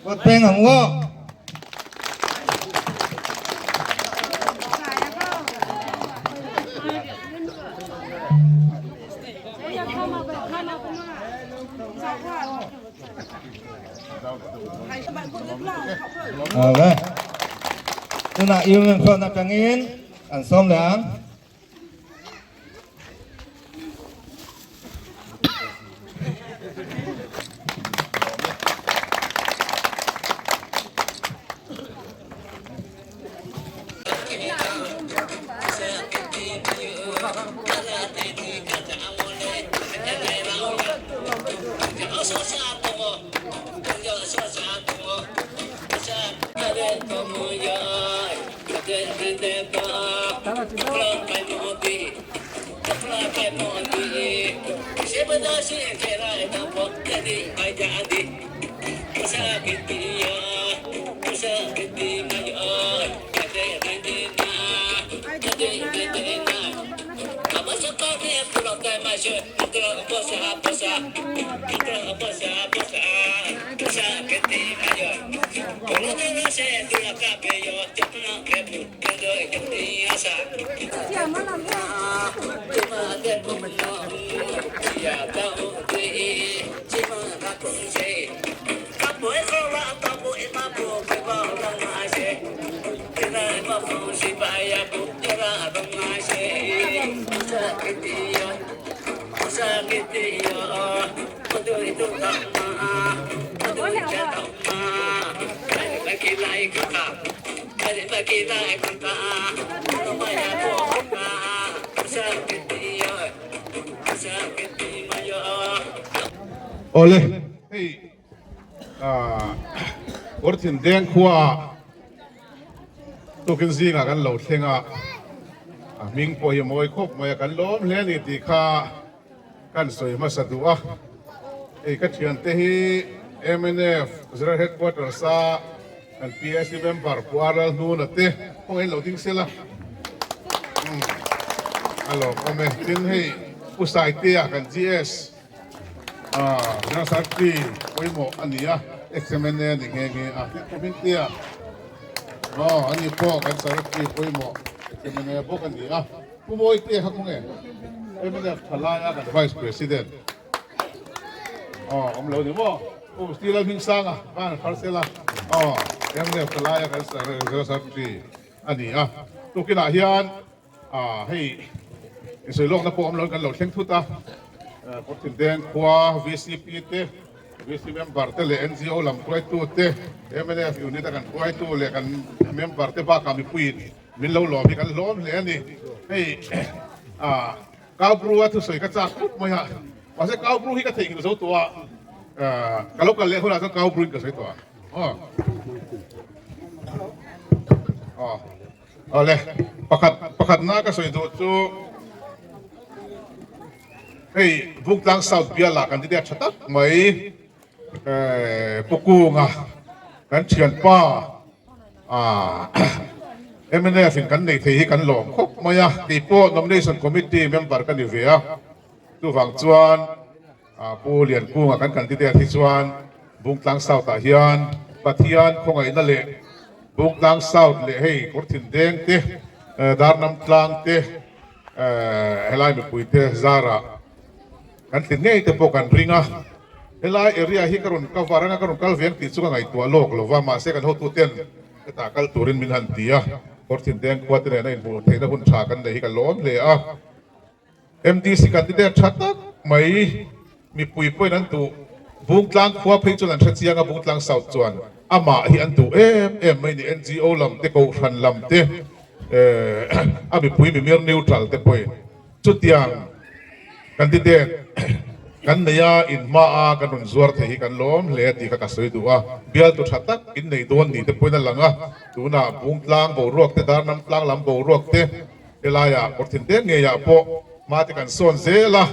Vote peng ang u aw. Awle. Tunah Union Front atangin an sawm leh ang. Awle, hei Kawrthin Deng khuaah tukin zingah kan lo thleng a, a hming pawh hi a mawi khawp mai a, kan lawm hle a ni tih kha kan sawi hmasa duh a. Hei ka thiante hi mnf General Headquarters a kan PAC member Pu Aral Hnuna te kawng en lo ding sela a lawmawm e. Tin hei Pu Saitea kan GS General Secretary pawimawh a ni a, ex-MLA a ni nghe nghe a. Tin Pu Hmingtea aw ani pawh kan Secretary pawimawh ex-MLA bawk a ni a. Pu Mawitea kha kawng e mnf thalaia kan Vice President aw awm lo ni maw? Pu Steel Lalhmingsanga khan an phar sela aw mnf thalaia kan General Secretary a ni a. Tukinah hian hei insawi lawkna pawh awm lo in kan lo thleng thut a, Kawrthindeng khua VCP te, VC member te leh NGO lam hruaitu te, mnf unit a kan hruaitu leh kan member te bakah mipuiin Min lo lawm hi kan hlawm hle a ni. Hei ah Kaubru a thusawi ka chak khawp mai a, mahse Kaubru hi ka theihnghilh zo tawh a, ka lo kal leh hunah chuan Kaubru in ka sawi tawh a. Aw aw awle pakhat pakhatna ka sawi duh chu hei Bungtlang South bialah kan ti te a tha tak mai Pu Kunga kan thianpa Mnf in kan nei thei hi kan lawm khawp mai a, kei pawh nomination committee member ka ni ve a, chuvang chuan Pu Liankunga kan candidate hi chuan Bungtlang South ah hian Pathian khawngaihna leh Bungtlang South leh hei Kawrthindeng te Darnam tlang te helai mipui te zarah Kan ti ngei te pawh kan ring a, helai area hi ka rawn cover anga ka rawn kal ve ang tih chu ka ngaihtuah lawk lo va, mahse kan hotu ten hetah kal turin min han ti a, Kawrthindeng khua te nena inhmuh theihna hun tha kan nei hi ka lawm hle a. MDC candidate tha tak mai mipui pawhin an duh, Bungtlang khua phei chuan an hre chiang a, Bungtlang South chuan amah hi an duh em em mai ni, NGO lam te, Kohhran lam te, a mipui mimir neutral te pawhin chutiang Candidate kan nei a, in hma a kan rawn zuar thei hi kan lawm hle a tih kha ka sawi duh a, bialtu tha tak in nei dawn ni te pawhin a lang a, tunah Bungtlang boruak te, Darnam tlang lam boruak te helaiah Kawrthinte ngeiah pawh hma te kan sawn zel a,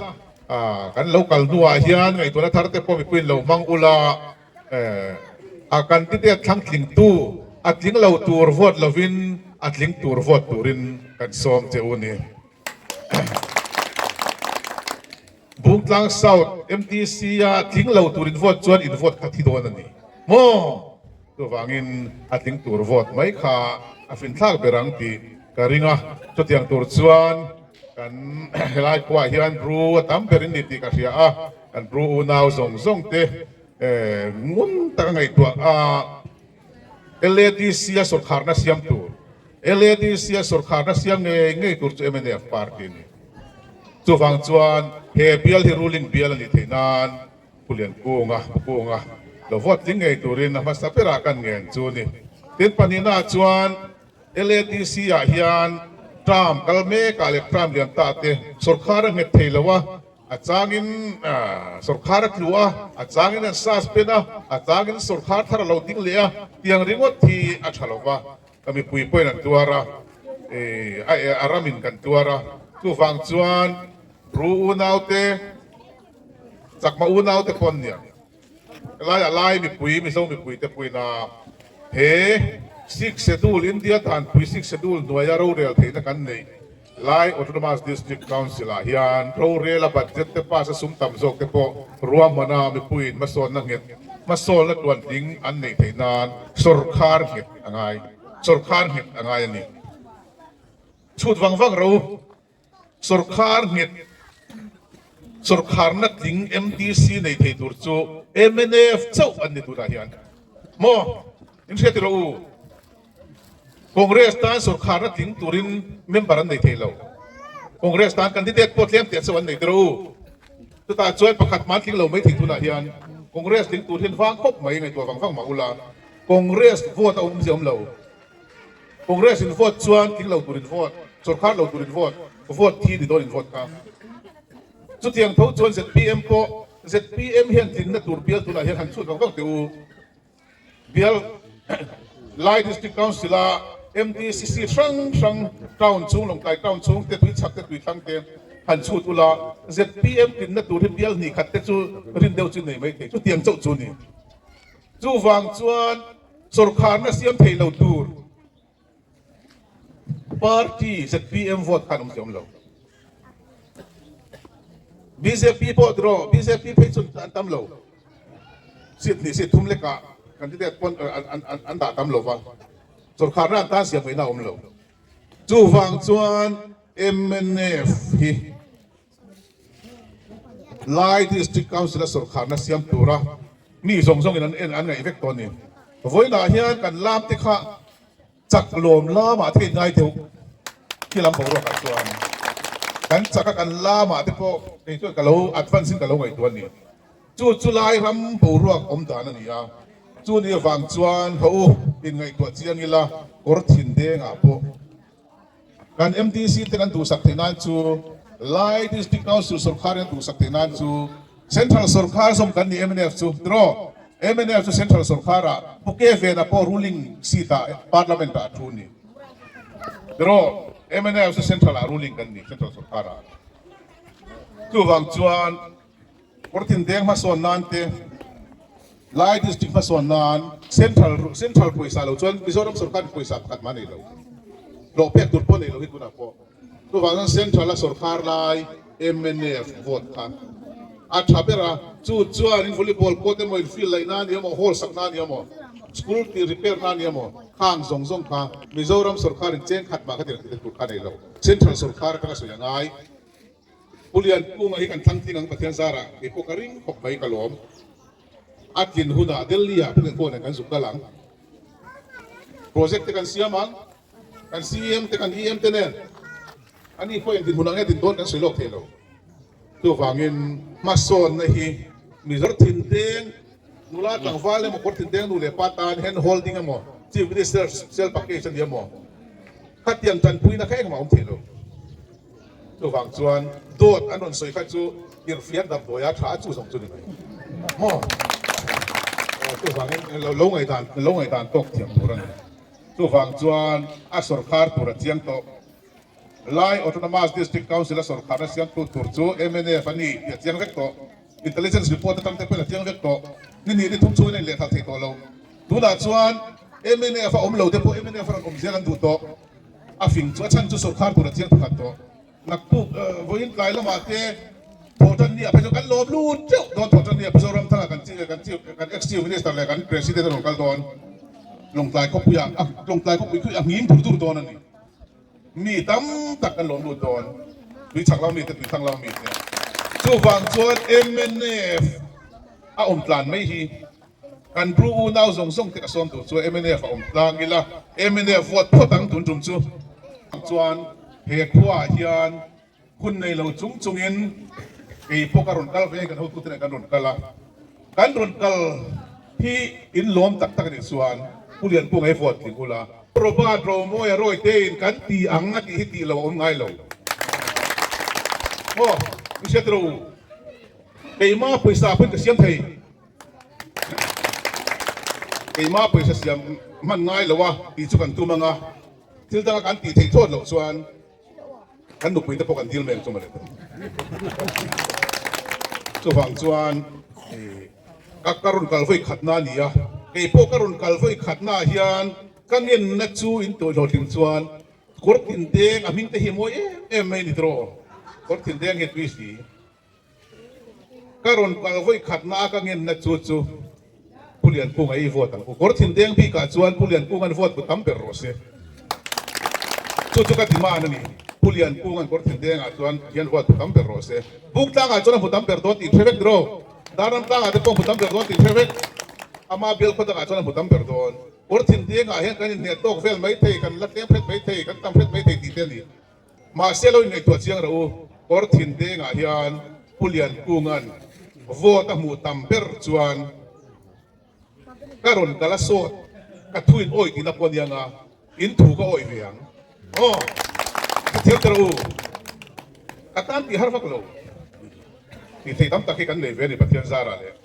kan lo kal hnuah hian ngaihtuahna thar te pawh mipuiin lo hmang ula, a candidate thlang tlingtu a tling lo tur vote lovin a tling tur vote turin kan sawm che u ni. Bungtlang South MDC a tling lo tur in vote chuan in vote kha thi dawn a ni maw? Chuvangin a tling tur vote mai kha a finthlak ber ang tih ka ring a. Chutiang tur chuan kan helai khuaah hian Bru a tam ber in ni tih ka hria a, kan Bru unau zawng zawng te ngun taka ngaihtuah a LADC a sawrkharna siam tur, LADC a sawrkharna siam ngei ngei tur chu mnf party a ni. Chuvang chuan he bial hi ruling bial a nih theih nan Pu Liankunga, Pu Kunga, lo vote tling ngei turin a hmasa berah kan ngen chu a ni. Tin, pahnihnaah chuan LADC ah hian term kal mekah leh term lian ta te sawrkhar a nghet thei lo a, a changin sawrkhar a tlu a, a changin an suspend a, a changin sawrkhar thar a lo ding leh a, tiang ringawt hi a tha lo va, ka mipui pawhin an tuar a, a ramin kan tuar a, chuvang chuan ru unaute, Chakma unaute pawh an nia. Helaiah Lai mipui, Mizo mipuite puina he Sixth Schedule, India danpui Sixth Schedule hnuaia rorel theihna kan neih Lai Autonomous District Council ah hian rorela budget te pass a sum tam zawk te pawh ruahmana mipuiin hmasawnna nghet, hmasawlna tuantling an neih theih nan sawrkhar nghet a ngai, sawrkhar nghet a ngai a ni. Chhut vang vang ro. Sawrkhar nghet, sawrkharna tling MDC nei thei tur chu mnf chauh an ni tunah hian maw? In hria tilo u? Congress tan sawrkharna tling turin member an nei thei lo. Congress tan candidate pawh tlem teh chauh an nei tilo u. Chutah chuan pakhat hman tling lo mai thei tunah hian Congress tling tur hian vang khawp mai ngaihtuah vang vang mah ula Congress vote a awm zia awm lo. Congress in vote chuan tling lo tur in vote, sawrkhar lo tur in vote, vote thi ni dawn in vote kha. Chutiang tho chuan zpm pawh zpm hian tlinna tur bial tunah hian han chhut vang vang teh u. Bial Lai District Council a MDCC hrang hrang town chhung Lawngtlai town chhung te Tuichhak te Tuithlang te han chhut ula zpm tlinna tur hi bial hnih khat te chu rin deuh chu nei mai thei chutiang chauh chu ni. Chuvang chuan sawrkharna siam thei lo tur party zpm vote khan awm si awm lo. Bjp pawh tiraw bjp phei chu an tam lo. Seat hnih seat thum lekah candidate pawn an dah tam lo va, sawrkharna an tan siam ngaihna a awm lo. Chuvang chuan mnf hi Lai District Council a sawrkharna siam tura mi zawng zawngin an en an ngaih vek tawh a ni. Vawiinah hian kan lam te kha chak lawm lamah te inngai deuh khi lam boruakah chuan kan chak a kan lamah te pawh kei chuan ka lo advance in ka lo ngaihtuah a ni. Chu chu lai ram boruak awm dan a ni a, chu ni avang chuan haw u inngaihtuah chiang ila kawr thin dengah pawh Kan MDC te kan duhsak theih nan chu Lai District Council sawrkhar in a duhsak theih nan chu Central sawrkhar zawm kan ni mnf chu tiraw? Mnf chu Central sawrkhar ah Pu Ke Vena pawh ruling seat ah Parliament ah a thu ni tiraw? Mnf chu Central ah ruling kan ni Central sawrkhar ah chuvang chuan Kawrtin deng hmasawn nan te Lai District hmasawn nan Central Central pawisa lo chuan Mizoram sawrkar in pawisa pakhat mah nei lo. Hlawh pek tur pawh nei lo hi tunah pawh. Chuvang chuan Central a sawrkar lai mnf vote kha a tha ber a, chu chuan in volleyball court emaw in field laih na ni emaw hall sak na ni emaw school tih repair na ni emaw khang zawng zawng kha Mizoram sawrkar in cheng khat mah kha tirh tur kha nei lo. Central sawrkar atanga sawi a ngai. Pu Liankunga hi kan thlang tling ang Pathian zarah kei pawh ka ring khawp mai ka lawm. A tlin hunah Delhi ah Pu Liankunga nen kan zuk kal ang. Project te kan siam ang, kan CM te kan EM te nen ani pawh engtin hunah nge din dawn kan sawi lawk thei lo. Chuvangin hmasawnna hi Mizo thinteng nula tlangval emaw kawr thinteng nu leh pa tan hand holding emaw Chief Minister Social Package a ni emaw khatiang tanpuina kha engmah a awm thei lo. Chuvang chuan dawt an rawn sawi kha chu irhfian damdawi a tha a chu zawng chu ni mai maw? Chuvangin lo ngaihdan lo ngaihdan tawk thiam tur a ni. Chuvang chuan a sawrkhar tur a chiang tawh. Lai Autonomous District Council a sawrkharna siamtu tur chu mnf a ni tih a chiang vek tawh. Intelligence report atang te pawhin a chiang vek tawh. Ni hnih ni thum chungin a inlehkhalh thei tawh lo. Tunah chuan mnf a awm lo te pawh mnf a rawn awm zel an duh tawh. A fing chu a chhan chu sawrkhar tur a chiang pakhat tawh. Naktuk vawiin tlai lamah te Thawhtanni ah phei chuan kan lawm lut teuh dawn Thawhtanni ah Pu Zoramthanga kan kan kan ex chief minister leh kan president a rawn kal dawn. Lawngtlai khawpuiah Lawngtlai khawpui khi a nghing dur dur dawn a ni. Mi tam tak kan lawm lut dawn, tui chak lo mite, tui thlang lo mite. Chuvang chuan mnf a awm tlan mai hi kan Bru unau zawng zawng te ka sawm tur chu mnf a awm tlang ila, mnf vote phawt ang tun tum chu. Chuan he khuaah hian hun nei lo chung chungin kei pawh ka rawn kal ve, kan hotute nen kan rawn kal a, kan rawn kal hi in lawm tak tak a nih chuan Pu Liankunga hi vote tling ula. Robert Romawia Rawite in kan ti ang a tih hi tih lo a awm ngai lo. Aw, i hriat ro u. Keima pawisa pawhin ka siam thei. Keima pawisa siam hman ngai lo a tih chu kan tum ang a, thil danga kan tih theih thawt loh chuan Kan nupui te pawh kan dil mai ang chu mawle. Chuvang chuan ka ka rawn kal vawi khatna a ni a, kei pawh ka rawn kal vawi khatna ah hian ka ngenna chu in tawih hlawhtling chuan kawr thin deng a hming te hi mawi em em mai a ni tawh aw, kawr thin deng hi tui si. Ka rawn kal vawi khatna a ka ngenna chu chu Pu Liankunga i vote ang u. Kawr thin deng bikah chuan Pu Liankunga'n vote bu tam ber rawh se. Chu chu ka demand a ni. Pu Liankunga'n kawr thin dengah chuan hian vote bu tam ber rawh se. Buktlangah chuan a hmu tam ber dawn tih hre vek tiraw? Darram tlangah te pawh a hmu tam ber dawn tih hre vek. Ama bial khaw dangah chuan a hmu tam ber dawn. Kawr thin dengah hian kan inhneh tawk vel mai thei, kan la tlem hret mai thei, kan tam hret mai thei tih te a ni. Mahse lo inngaihtuah chiang rawh u, kawr thin dengah hian Pu Liankunga'n vote a hmuh tam ber chuan ka rawn kal a sawt, ka thu in awih tihna pawh a nia nga, in thu ka awih ve ang. Aw, ka thiam ta rawh u, ka tan tih har vak lo. Tih theih tam tak hi kan nei ve a ni Pathian zarah leh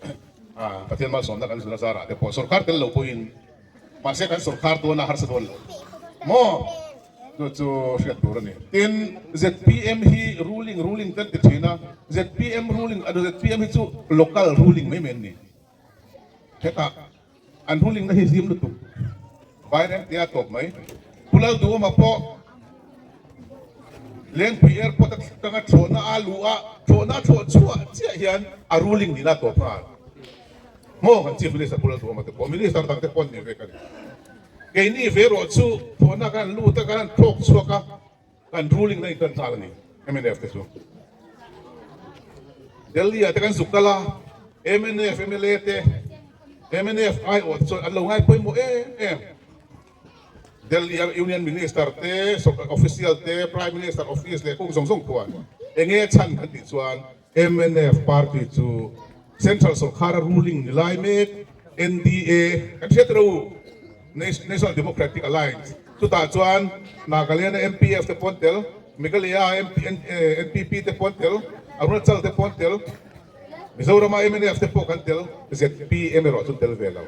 Pathian malsawmna kan zuna zarah te pawh sorkar tel lo pawhin mahse kan sorkar dawn a harsa dawn lo maw? Chu chu hriat tur a ni. Tin, zpm hi ruling ruling kan ti thin a, zpm ruling a zpm hi chu local ruling mai mai an ni. Hetah an ruling na hi zim lutuk Vaireng tia tawp mai. Pu Lalduhawma pawh Lengpui airport atanga thlawhna a luh a, thlawhna a thlawh chhuah chiah hian a ruling nihna a tawp nghal. Maw kan Chief Minister Pu Lalduhawma te pawh, Minister dang te pawh an ni vek a ni. Keini ve erawh chu thawhna kan lut a, kan thlawk chhuak a, kan ruling na in kan nghal a ni, mnf te chu. Delhi ah te kan zuk kal a, mnf mla te, mnf aiawh te chuan an lo ngai pawimawh em em. Delhi a Union Minister te, official te, Prime Minister office leh kung zawng zawng khuan enge chhan kan tih chuan mnf party chu Central sawrkhara ruling ni lai mek NDA kan hriat ro u, National Democratic Alliance, chutah chuan Nagaland a MPF te pawn tel, Meghalaya a NPP te pawn tel, Arunachal te pawn tel, Mizoram a mnf te pawh kan tel, zpm erawh chu tel ve lo.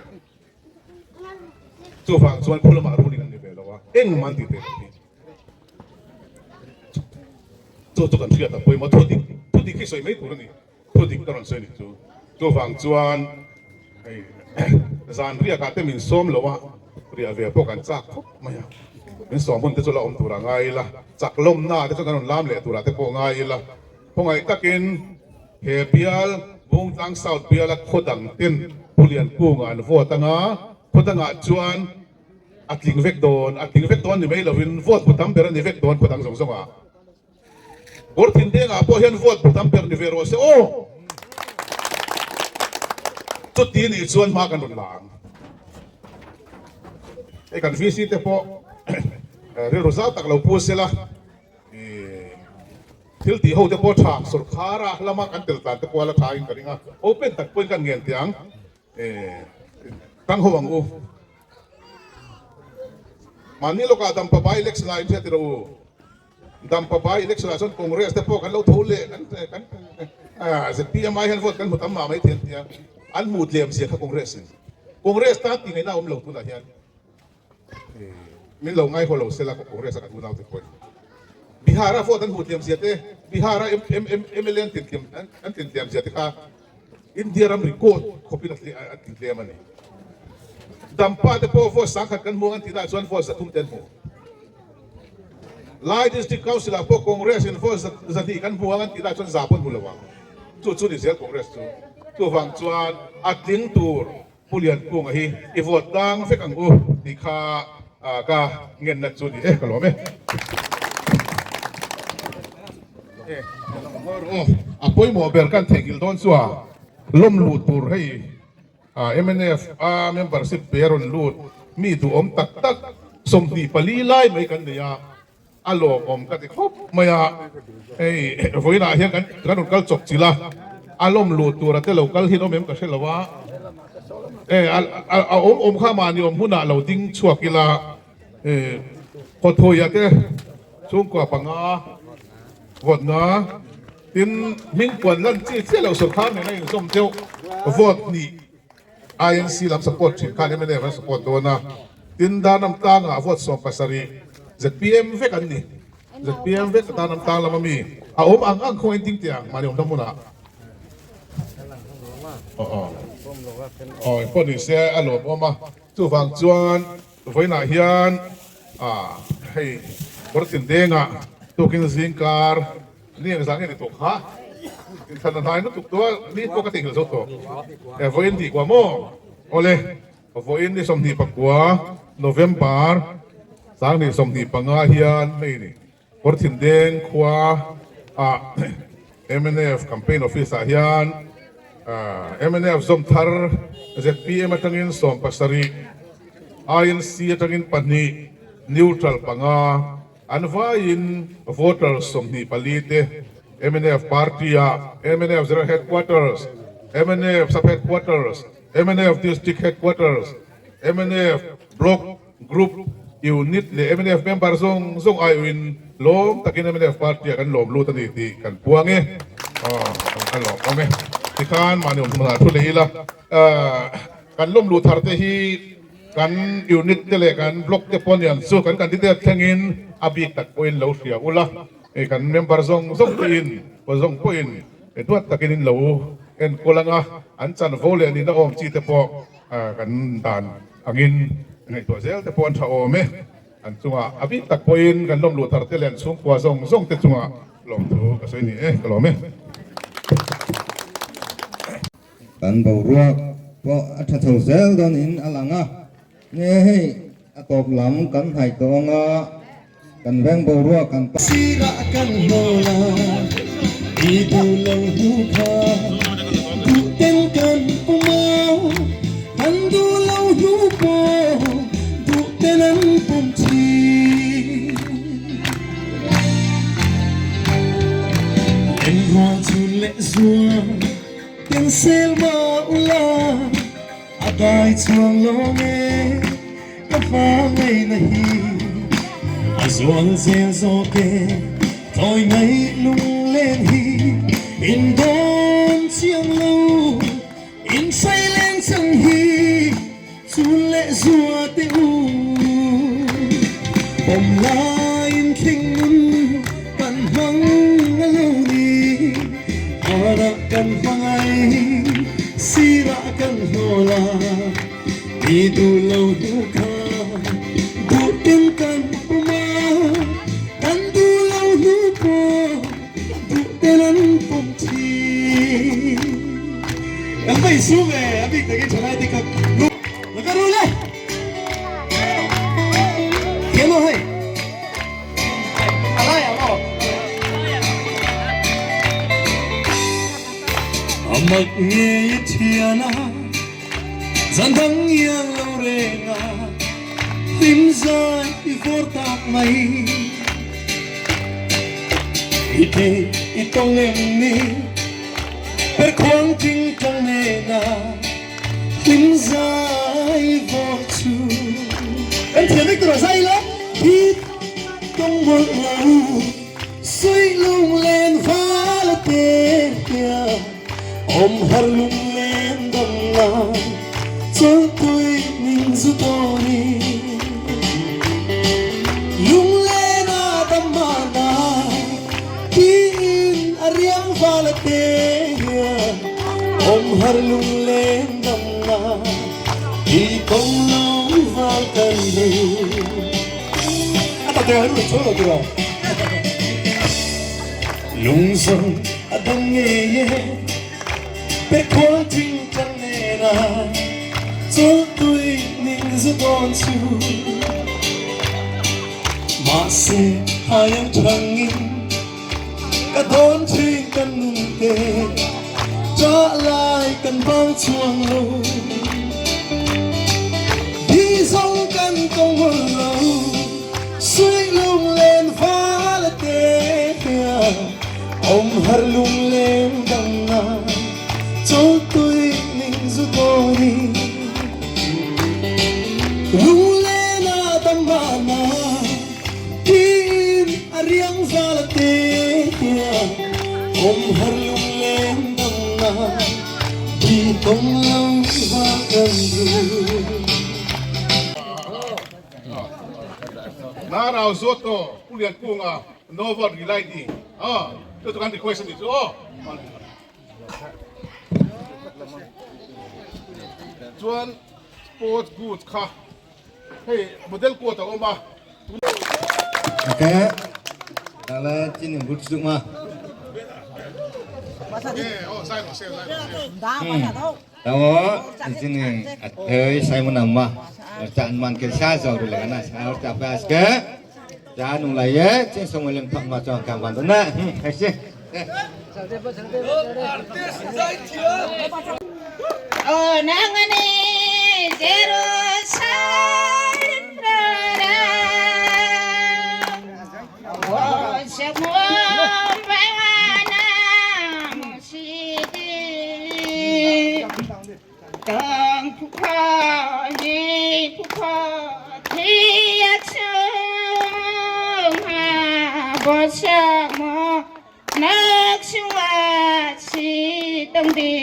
Chuvang chuan khu lamah ruling an ni ve lo a, engmah an tih theih loh hi. Chu chu kan hriat a pawimawh, thu dik thu dik hi sawi mai tur a ni. Thu dik ka rawn sawi nih chu. Chuvang chuan hei zan riakah te min sawm lo a, riah ve pawh kan chak khawp mai a. Min sawm hun te chu la awm turah ngai ila, chak lawmna te chu kan rawn lam leh turah te pawh ngai ila. Khawngaih takin he bial Bungtlang South biala khaw dang ten Pu Liankunga an vote anga, khaw dangah chuan a tling vek dawn, a tling vek dawn ni mai lovin vote bu tam ber a ni vek dawn khaw dang zawng zawngah. Kawr thin dengah pawh hian vote bu tam ber ni ve rawh se aw. Chuti nih chuan hma kan rawn la ang. Hei kan VC te pawh rilru zau tak lo pu sela. Thil tih ho te pawh tha sawrkhar a lama kan tel tlan te pawh a la tha in ka ring a, open tak pawhin kan ngen teh ang tang ho ang u. Mahni lawkah Dampa by election ah inhriat tirh u, Dampa by election ah chuan Congress te pawh kan lo tho leh kan kan zpm ai hian vote kan hmu tam mah mai thei an ti a, an hmuh tlem zia kha Congress in Congress tan tih ngaihna a awm lo tunah hian. Min lo ngaihawh lo sela ka Congress a kan unau te pawhin Bihar a vote an hmuh tliam zia te, Bihar a mla an tintliam an tintliam zia te kha India ram record khawpin a tintliam a ni. Dampa te pawh vote 10,000 kan hmuang an tih nah chuan vote 300 te an hmu. Lai District Council ah pawh Congress in vote 200 kan hmuang an tih nah chuan za pawh an hmu lo ang. Chu chu ni zel Congress chu. Chuvang chuan a tling tur. Pu Liankunga hi i vote tlang vek ang u tih kha ka ngenna chu ni e, ka lawm e. A pawimawh ber kan theihnghilh dawn chu a lawm luh tur hei mnf a membership pe a rawn lut mi duhawm tak tak 24 lai mai kan nei a. A lawmawm ka ti khawp mai a, hei vawiinah hian kan kan rawn kal chawp chilh a, a lawm luh tura te lo kal hin awm em ka hre lo a, e a a awm awm kha mahni awm hunah lo ding chhuak ila, e khawthuia te chhungkua panga vote nga tin hming puan lan chi chiah loh sawrkar nena inzawm deuh vote hnih. INC lam support thin khan mnf an support dawn a, tin Darnam tlangah vote 70 zpm vek an ni. Zpm vek Darnam tlang lama mi a awm ang ang khaw engtin tih ang mahni awmna hmunah aw aw aw pawh ni se a lawmawm a, chuvang chuan vawiinah hian ah hei Kawrtin Dengah tukin zingkar Ni ang zah nge ni tawh kha? Inthlan a hnai lutuk tawh a, ni pawh ka theihnghilh zo tawh. E vawiin tih kua maw? Awle, vawiin ni 29 November 2025 hian hei ni Kawrthindeng khua ah mnf campaign office ah hian mnf zawm thar zpm atangin 17, INC atangin pahnih, neutral panga, An vaiin voters 24 te mnf party ah mnf General Headquarters, mnf Sub Headquarters, mnf District Headquarters, mnf Block, Group, Unit leh mnf member zawng zawng aiawhin lawm takin mnf party ah kan lawm lut a ni tih kan puang e. Kan lawm awm e. Tikhan mahni awm hmunah thu leh ila kan lawm luh thar te hi Kan unit te leh kan block te pawh nian chu kan candidate thlengin a bik tak pawhin lo hria ula, kan member zawng zawng te in pawh zawng pawhin duat takin in lo enkawl anga an chanvo leh nihna awm chi te pawh kan dan angin ngaihtuah zel te pawh an tha awm e. An chungah a bik tak pawhin kan lawm luh thar te leh an chhungkua zawng zawng te chungah lawmthu ka sawi ni e, ka lawm e. Kan boruak pawh a tha chho zel dawn in a lang a, nge hei a tawp lam kan hnaih tawh ang a, kan veng boruak kan pa. Sirah kan hlawl a, i duh lo hnu kha duh ten kan pawm a, kan duh lo hnu pawh duh ten an pawm thin. Engrual chhun leh zual. Pensel ma ula a dai chuang lo nge ka fa ngaihna hi a zual zel zawk e tawi ngaih lunglen hi in dawn chiang lo in hrai leng chang hi chun leh zua te u pawm laiin thling nun kan hmang a lo ni Hmanah kan hmangaih sirah kan hlawl a mi duh lo hnu kha duh tin kan pawm a kan duh lo hnu pawh duh ten an pawm thin. Kan va insum e, a bik takin thalai te kha la ka rul e. Thiam lo hei. Alai ang aw. A mak ngei a thian a, zan dang iang lo reng a, hlim zai i vawr tak mai. I te i tawng em ni, per khuang ting tang nena hlim zai vawr chu. Kan thiam vek tur a zai ila, hi tawng mawlh lo, suih lunglen val a te tia, awm har lunglen dam la, chawlhpui min zu dawn i. Lunglen a dam mahna, tiin a riang val a te tia, awm har lunglen dam la, i kawng lo val kan ru. A tak te ru chho lo tur a. Lungzawng a dam ngei e, pe khual thing tlang nena. Chawlhtui ning zu dawn chu. Mahse haiang thangin ka dawn thin kan nun te, Ṭah lai kan bang chuang lo. Hi zawng kan tawng hawn lo, Suih lunglen val a te hian awm har lunglen dang na chawlhtui ning zu dawn i lunglen a dam mahna tiin a riang zal a te hian awm har lunglen dang na hi tawng lo va kan duh. Narau Zoto Pu Liankunga No vote relighting aw chu chu kan request a nih chu aw. Chuan sports goods kha hei model coat a awm a. Okay, dale chin in good ma. Tawo sini atoi Simon amma chan man ke sha zo le na sha cha pa ke cha nung lai ye chin song lem thak ma chong kam ban na hai si Oh nangane Jerusalem brara Oh semua bangana musidi Tang pukha ni pukha thiak chung ha bo mo nak chunga chi tông đi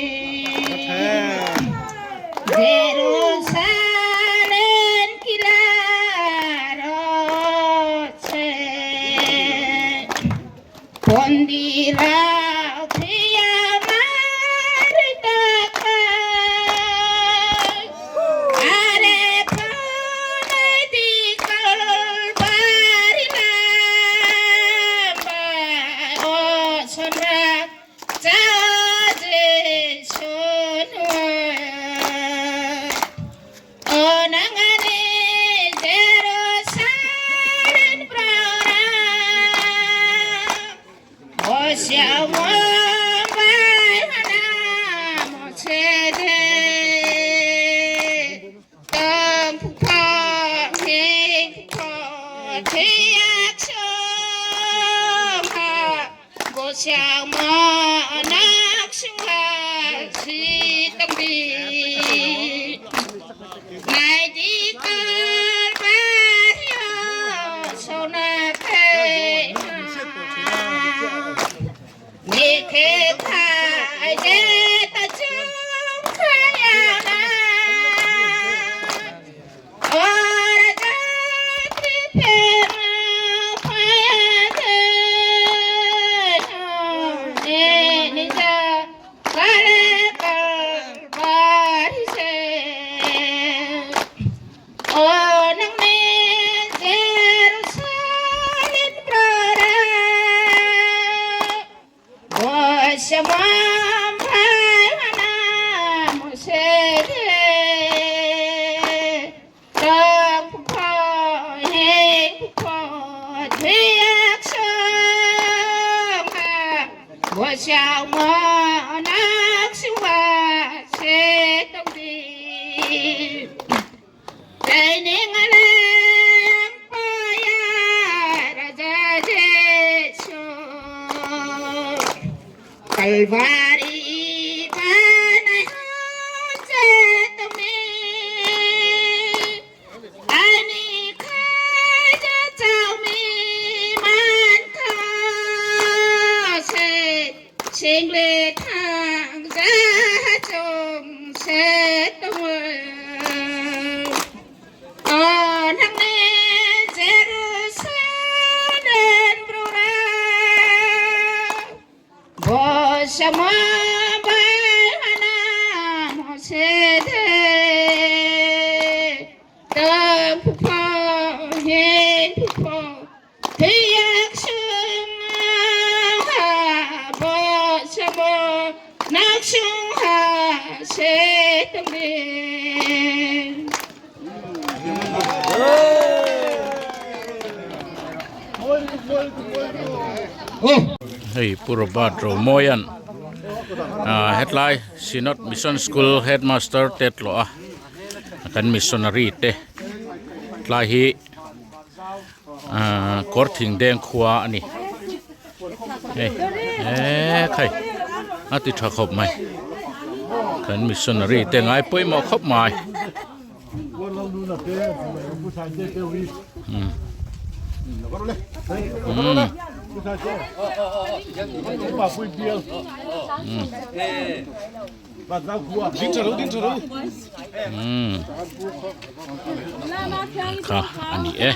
Jerusalem kilaro che Pondira thia marita Are panai kalbari lamba O sonra cha Jesu O nangane Jerusalem prara O xiao mo bai hana mo che de Tang phu kho hing phu kho thiak chung ha Bo xiao mo nak chung ha chi tông đi Nai đi kal ba yo so na khe Ni khe thai de ta chung khaya na Ora jatri phera phaya the ne nija kale kal bari se O nang ne Jerusalem prara O shamam bhana muse de Tang pho heng pho thiak song ha Bo xiao mo nak siu ha se tông đi Tây ninh leng pa ya raja Jesu Calvary banai che tông ni Ani khai cha chào mi man tha se Chinh lệ thang ra chung se tông O nang ne Jerusalem brura Bo shama bai hana mo se de Tang phu pho heng phu pho thiak chung ha bo shama nak chung ha se tông đi Hei Pu Robert Romawia'n ah hetlai Synod Mission School Headmaster te tlawh a kan missionary te tlai hi ah kawr thing deng khua a ni hei eee khai a ti tha khawp mai kan missionary te ngai pawimawh khawp mai. Kha a ni e.